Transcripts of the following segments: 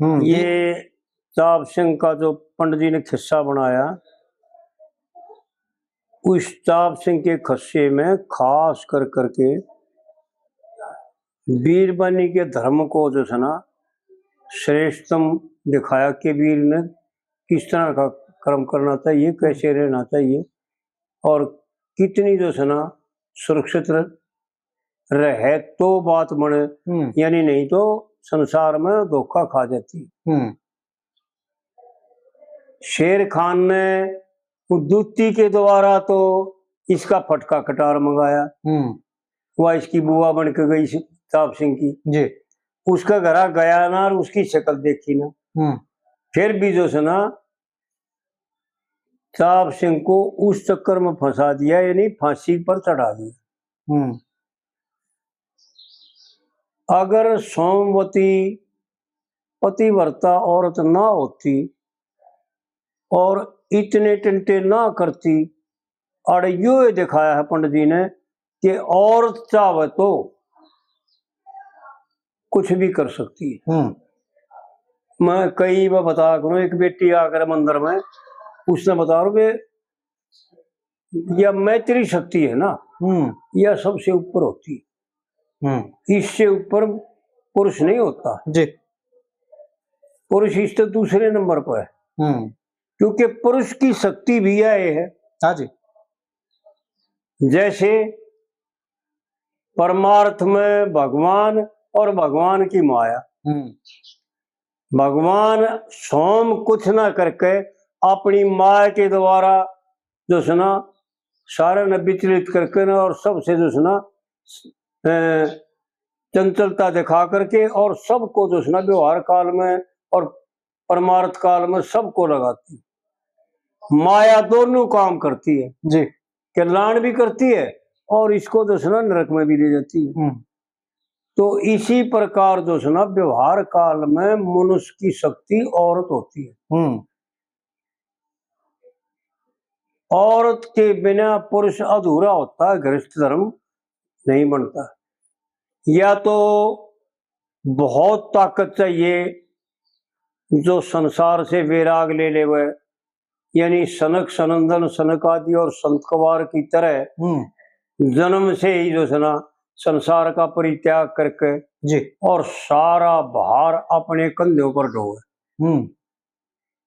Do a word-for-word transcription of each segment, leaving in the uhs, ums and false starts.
हम्म, ये चाप सिंह का जो पंडित जी ने खिस्सा बनाया, उस चाप सिंह के खस्से में खास कर करके बीरबानी के धर्म को जो है ना श्रेष्ठतम दिखाया कि वीर ने किस तरह का कर्म करना चाहिए, कैसे रहना चाहिए और कितनी जो है ना सुरक्षित रहे तो बात बने, हम्म। यानी नहीं तो संसार में धोखा खा जाती। हम्म। शेर खान ने वो दूती के द्वारा तो इसका फटका कटार मंगाया। हम्म। वह इसकी बुआ बन के गई स-, चाप सिंह की। जी। उसका घरा गया ना और उसकी शक्ल देखी ना। हम्म। फिर भी जो है ना, चाप सिंह को उस चक्कर में फंसा दिया, यानी फांसी पर चढ़ा दिया। हम्म। अगर सोमवती पतिव्रता औरत ना होती और इतने टंटे ना करती, और यो ये दिखाया है पंडित जी ने कि औरत चाहे तो कुछ भी कर सकती है। हम्म। मैं कई बार बता करूं, एक बेटी आकर मंदिर में, उसने बता रहा कि या मैत्री शक्ति है ना, हम्म। या सबसे ऊपर होती है। हम्म। इससे ऊपर पुरुष नहीं होता। जी। पुरुष इससे दूसरे नंबर पर है। हम्म। क्योंकि पुरुष की शक्ति भी यह है। हाँ जी। जैसे परमार्थ में भगवान और भगवान की माया। हम्म। भगवान स्वयं कुछ ना करके अपनी माया के द्वारा जो है ना सारे ने विचलित करके ना और सबसे जो है ना, अ, चंचलता दिखा करके और सबको जो है ना व्यवहार काल में और परमार्थ काल में सबको लगाती। माया दोनों काम करती है। जी। कल्याण भी करती है और इसको जो है ना नरक में भी ले जाती है। हम्म। तो इसी प्रकार जो है ना व्यवहार काल में मनुष्य की शक्ति औरत होती है। हम्म। औरत के बिना पुरुष अधूरा होता है, गृहस्थ धर्म नहीं बनता। या तो बहुत ताकत चाहिए जो संसार से वैराग ले लेवे, यानी सनक सनंदन सनक आदि और संत कवार की तरह हम्म। जन्म से ही जो है ना संसार का परित्याग करके जी। और सारा भार अपने कंधों पर ढोए। हम्म।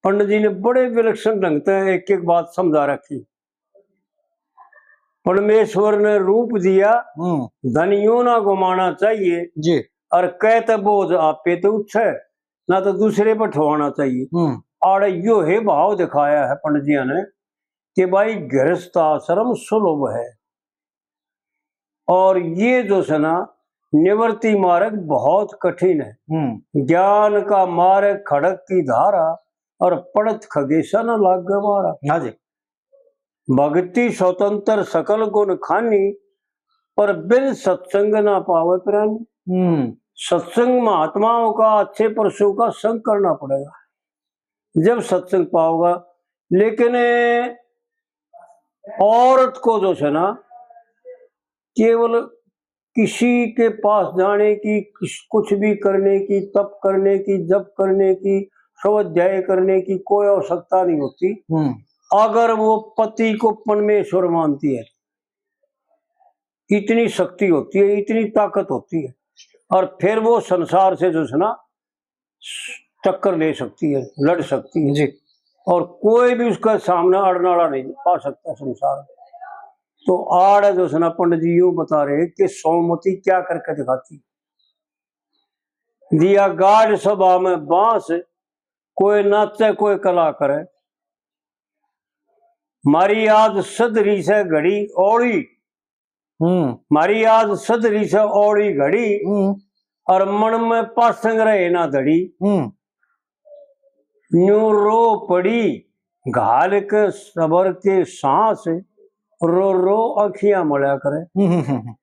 पंडित जी ने बड़े विलक्षण ढंग से एक एक बात समझा रखी। परमेश्वर ने रूप दिया, हम्म। धन यूं ना घुमाना चाहिए। जी। और कहते बोझ आपे तो उठे, ना तो दूसरे पर ठवाना चाहिए। हम्म। आड़े यो है भाव दिखाया है पंडित जी ने कि भाई गृहस्थ आश्रम सुलभ है और ये जो है ना निवृत्ति मार्ग बहुत कठिन है। हम्म। ज्ञान का मार्ग खड़ग की धारा और पड़त खगेशा न लागे मारा। हाँ जी। भक्ति स्वतंत्र सकल गुण खानी, पर बिन सत्संग ना पावे प्राणी। हम्म। सत्संग महात्माओं का, अच्छे पुरुषों का संग करना पड़ेगा, जब सत्संग पाओगा। लेकिन औरत को जो है ना, केवल किसी के पास जाने की, किस-, कुछ भी करने की, तप करने की, जप करने की, स्वाध्याय करने की कोई आवश्यकता नहीं होती। हम्म। अगर वो पति को परमेश्वर मानती है, इतनी शक्ति होती है, इतनी ताकत होती है, और फिर वो संसार से जो है ना टक्कर ले सकती है, लड़ सकती है। जी। और कोई भी उसका सामना अड़ने वाला नहीं आ सकता संसार में। तो आड़ जो है ना पंडित जी यूं बता रहे कि सौमती क्या करके दिखाती। दिया गाढ़ सभा में बांस, कोई नाचे कोई कला करे। मारी याद सधरी से घड़ी ओली, हम्म। मारी याद सधरी से ओली घड़ी, हम्म। और मन में पासंग रहे ना धड़ी। हम्म। न्यू रो पड़ी, घाल के सबर के सांस, रो रो अखियां मल्या करे। हम्म, हम्म, हम्म।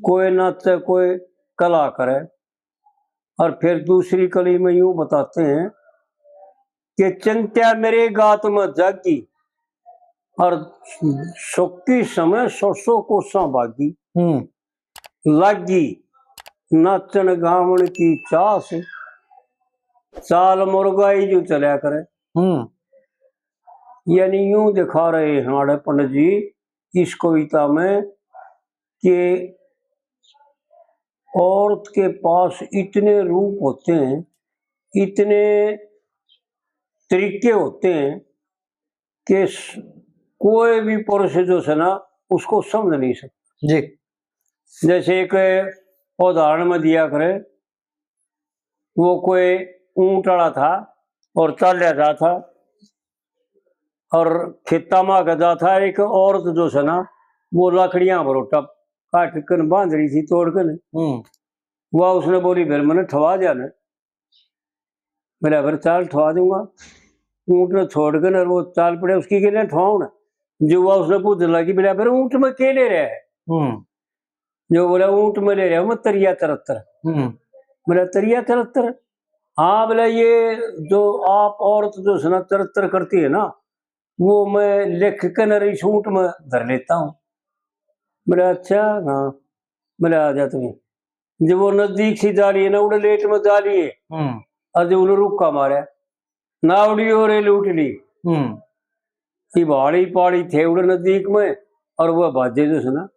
कोई नाचे, कोई कला करे। और फिर दूसरी कली में यूं बताते हैं कि चिंत्या मेरे गात में जागी और सुख की समय सौ सौ कोसां भागी। हम्म। लागी नाचण गावण की चास, चाल मुर्गा ही जो चला करे। हम्म। यानी यूं दिखा रहे हैं आड़े पंडित जी इस कविता में कि औरत के पास इतने रूप होते हैं, इतने तरीके होते हैं कि स-, कोई भी पुरुष जो है ना, उसको समझ नहीं सकता। जी। जैसे एक उदाहरण में दिया करे, वो कोई ऊंट वाला था और चाल्या जा था और खेता में आके जा था, एक औरत जो है ना, वो लकड़ियां भरोटा काट कन बांध रही थी, तोड़ कन। हम्म। वह उसने बोली, "फिर मैंने ठवा दिया ना।" बोला, "फिर चाल ठवा दूंगा।" ऊंट ने छोड़ के ना वो चाल पड़े, उसकी के लिए ठवाऊं ना। जो वह उसने पूछने लगी, बोला, "फिर ऊंट में के ले रहा है?" हम्म। जो बोला, "ऊंट में ले रहा हूं मैं तरिया चरत्तर।" हम्म। बोला, "तरिया चरत्तर?" "हाँ।" बोला, "ये जो आप औरत जो है ना चरत्तर करती है ना, वो मैं लिख के ना इस ऊंट में धर लेता हूँ।" बोला, "अच्छा।" हाँ। बोला, "आ जा तुम्हें।" जब वो नजदीक से जा लिए ना, उड़े लेट में जा लिए। हम्म। और जब उन्हें रुक्का मारा, नावड़ी और ये लूट ली। हम्म। ये भाड़ी पाड़ी थे उड़े नजदीक में, और वो भाजे जो है ना,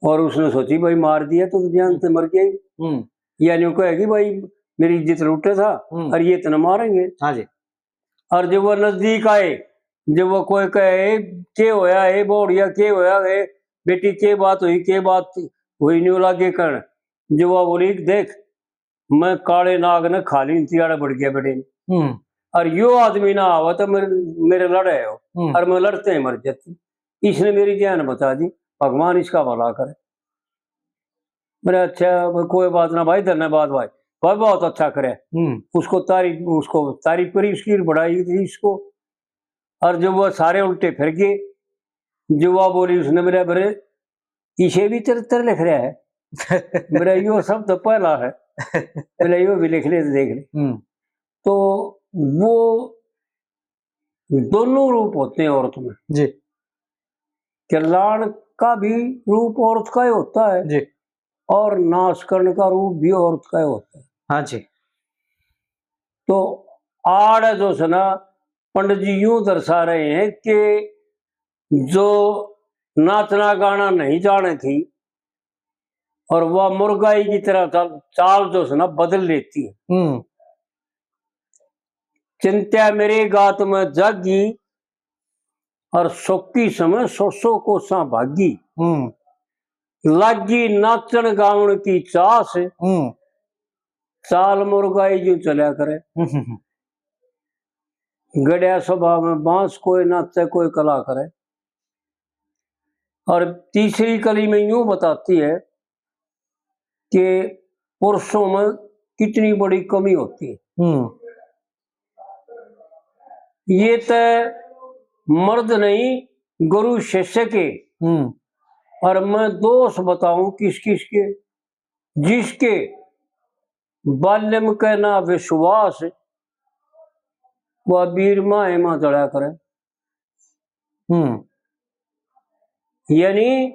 और उसने सोची, "भाई, मार दिया तो जान से मर गया ही।" हम्म। यानी वो कहेगी, "भाई, मेरी इज्जत लूटे था, हम्म। और ये इतने मारेंगे।" हाँ जी। और जब वो नजदीक आए, जब वो कोई कहे, "के होया है, बोड़िया, के होया है, बेटी, के बात हुई, के बात हुई, न्यू लागे कण?" जब वो बोली, "देख, मैं काले नाग ने खा ली, तियाड़ा बढ़ गया बेटे।" हम्म। और यो आदमी ना आवे तो मेरे, मेरे लड़े हो, हम्म। और मैं लड़ते ही मर जाती। इसने मेरी जान बचा दी, भगवान इसका भला करे। मैंने, "अच्छा, कोई बात ना भाई, धन्यवाद भाई।" भाई, बहुत अच्छा करे। हम्म। उसको तारीफ, उसको तारीफ करी, उसकी बड़ाई दी इसको। और जब वो सारे उल्टे फिर गए, जो वो बोली, उसने मेरे, "बरे, इसे भी चरित्र लिख रहा है?" मेरा यो सब तो पहला है। मेरा यो भी लिख ले तो देख ले। हम्म। तो वो दोनों रूप होते हैं औरत में। जी। कल्याण का भी रूप औरत का ही होता है। जी। और नाश करने का रूप भी औरत का ही होता है। हाँ जी। तो आड़ जो है ना, पंडित जी यूं दर्शा रहे हैं कि जो नाचना गाना नहीं जाने थी और वह मुर्गाई की तरह चाल, चाल जो है ना बदल लेती है। हम्म। चिंत्या मेरे गात में जागी और सोकी समय सौ सौ कोसां भागी। हम्म। लागी नाचण गावण की चास, हम्म। चाल मुर्गाई यूं चल्या करे। हम्म, हम्म, हम्म। गड़्या सभा में बांस, कोई नाचे कोई कला करे। और तीसरी कली में यूं बताती है कि पुरुषों में कितनी बड़ी कमी होती है। हम्म। ये तो मर्द नहीं, गुरु शिष्य के। हम्म। और मैं दोष बताऊं किस किस के, जिसके बाल्यम के ना विश्वास, वह बीर माए मां जड़ा करे। हम्म। यानी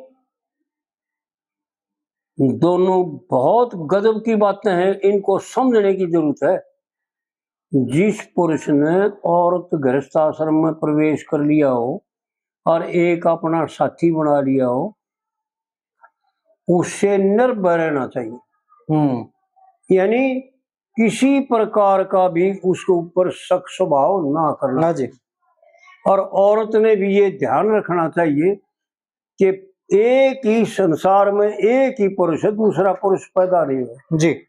दोनों बहुत गजब की बातें हैं, इनको समझने की जरूरत है। जिस पुरुष ने औरत गृहस्थ आश्रम में प्रवेश कर लिया हो और एक अपना साथी बना लिया हो, उससे निर्भय रहना चाहिए। हम्म। यानी किसी प्रकार का भी उसके ऊपर शक स्वभाव ना करना। ना जी। और औरत ने भी ये ध्यान रखना चाहिए कि एक ही संसार में एक ही पुरुष है, दूसरा पुरुष पैदा नहीं हुआ। जी।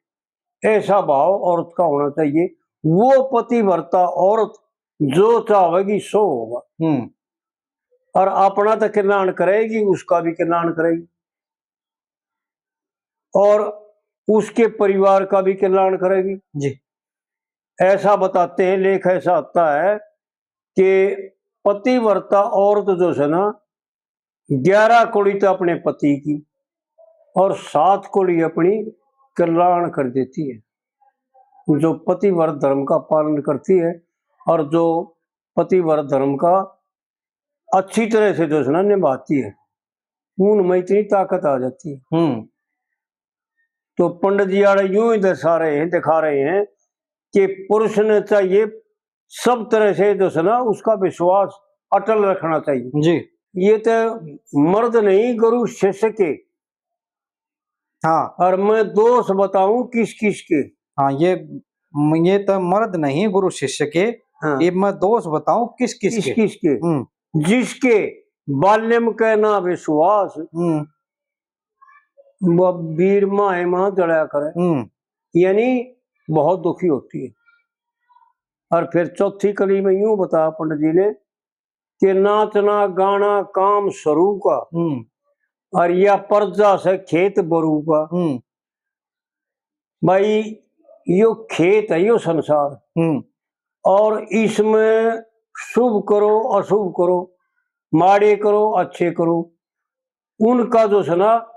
ऐसा भाव औरत का होना चाहिए। वो पतिव्रता औरत जो चाहेगी सो होगा। हम्म। और अपना तो कल्याण करेगी, उसका भी कल्याण करेगी और उसके परिवार का भी कल्याण करेगी। जी। ऐसा बताते हैं, लेख ऐसा आता है कि पतिव्रता औरत जो है ना, ग्यारह कौड़ी तो अपने पति की और सात कौड़ी अपनी कल्याण कर देती है। जो पतिव्रत धर्म का पालन करती है और जो पतिव्रत धर्म का अच्छी तरह से जो है ना निभाती है, उनमें इतनी ताकत आ जाती है। हम्म। तो पंडित जी आड़े यूं ही दर्शा रहे हैं, दिखा रहे हैं कि पुरुष ने चाहिए सब तरह से जो है ना उसका विश्वास अटल रखना चाहिए। जी। ये तो मर्द नहीं गुरु शिष्य के। हाँ। और मैं दोष बताऊं किस किस के। हाँ, ये, ये तो मर्द नहीं गुरु शिष्य के। हाँ। ये मैं दोष बताऊं किस किस किस के। किस के। हम्म। जिसके बाल्यम के ना विश्वास, हम्म। वो बीर माए मां जड़ा करे। हम्म। यानी बहुत दुखी होती है। और फिर चौथी कली में यूं बता पंडित जी ने कि नाचना गाना काम सरू का, हम्म। और या प्रजा से खेत बरू का। हम्म। भाई, यो खेत है, यो संसार। हम्म। और इसमें शुभ करो, अशुभ करो, माड़े करो, अच्छे करो, उनका जो है ना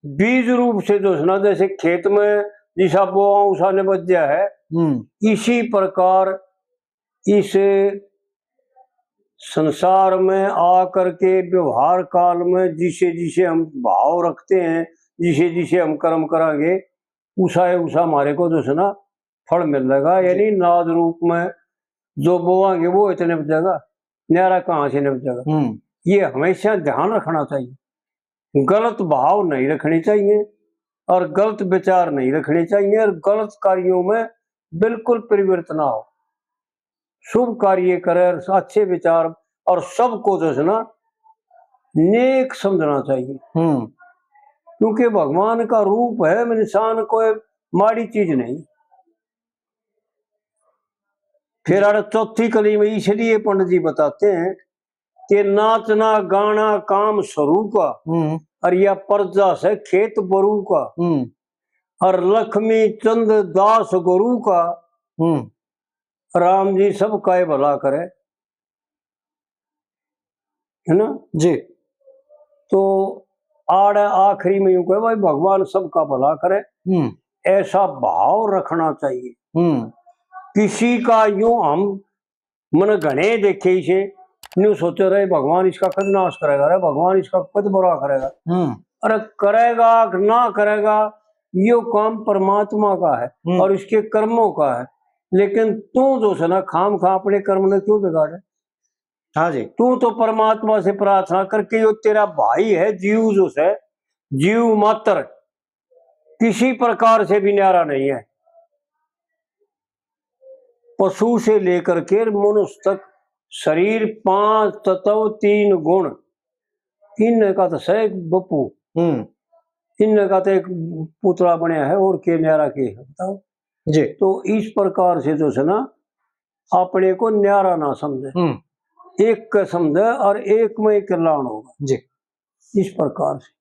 बीज रूप से जो है ना, जैसे खेत में जिसा बोआ उसा निपज जा है, हम्म। इसी प्रकार इस संसार में आकर के व्यवहार काल में जिसे जिसे हम भाव रखते हैं, जिसे जिसे हम कर्म करांगे, उसा है उसा हमारे को जो है ना फल मिलेगा। जी। यानी नाद रूप में जो बोवांगे वो इतने निपजेगा, न्यारा कहाँ से निपजेगा। हम्म। ये हमेशा ध्यान रखना चाहिए। गलत भाव नहीं रखने चाहिए और गलत विचार नहीं रखने चाहिए और गलत कार्यों में बिल्कुल प्रवृत्त ना हो। शुभ कार्य करे, अच्छे विचार, और सबको जो है ना नेक समझना चाहिए। हम्म। क्योंकि भगवान का रूप है, इंसान कोई माड़ी चीज नहीं। फिर आड़े चौथी कली में इसलिए पंडित जी बताते हैं कि नाचना गाना काम सरू का, हम्म। और या प्रजा से खेत बरू का, हम्म। और लक्ष्मी चंद दास गुरु का, हम्म। राम जी सबका ये भला करे, है ना? जी। तो आड़ आखिरी में यूं कहे, भाई, भगवान सबका भला करे, हम्म। ऐसा भाव रखना चाहिए। हम्म। किसी का यूं हम, मैंने घणे देखे इसे, न्यू सोचे रहे, भगवान इसका कद नाश करेगा, रे भगवान इसका कद बुरा करेगा। हम्म। अरे, करेगा कि ना करेगा, यो काम परमात्मा का है हम्म। और इसके कर्मों का है। लेकिन तू जो है ना, खाम खा अपने कर्म ने क्यों बिगाड़े? हाँ जी। तू तो परमात्मा से प्रार्थना करके, यो तेरा भाई है, जीव जो है, जीव मात्र, किसी प्रकार से भी न्यारा नहीं है। पशु से लेकर के मनुष्य तक शरीर, पांच तत्व, तीन गुण, इनका तो सै बपू, हम्म। इनका तो एक पुतला बनया है, और के न्यारा के है, बताओ? जी। तो इस प्रकार से जो है ना, अपने को न्यारा ना समझे, हम्म। एक के समझे और एक में ही कल्याण होगा। जी। इस प्रकार से।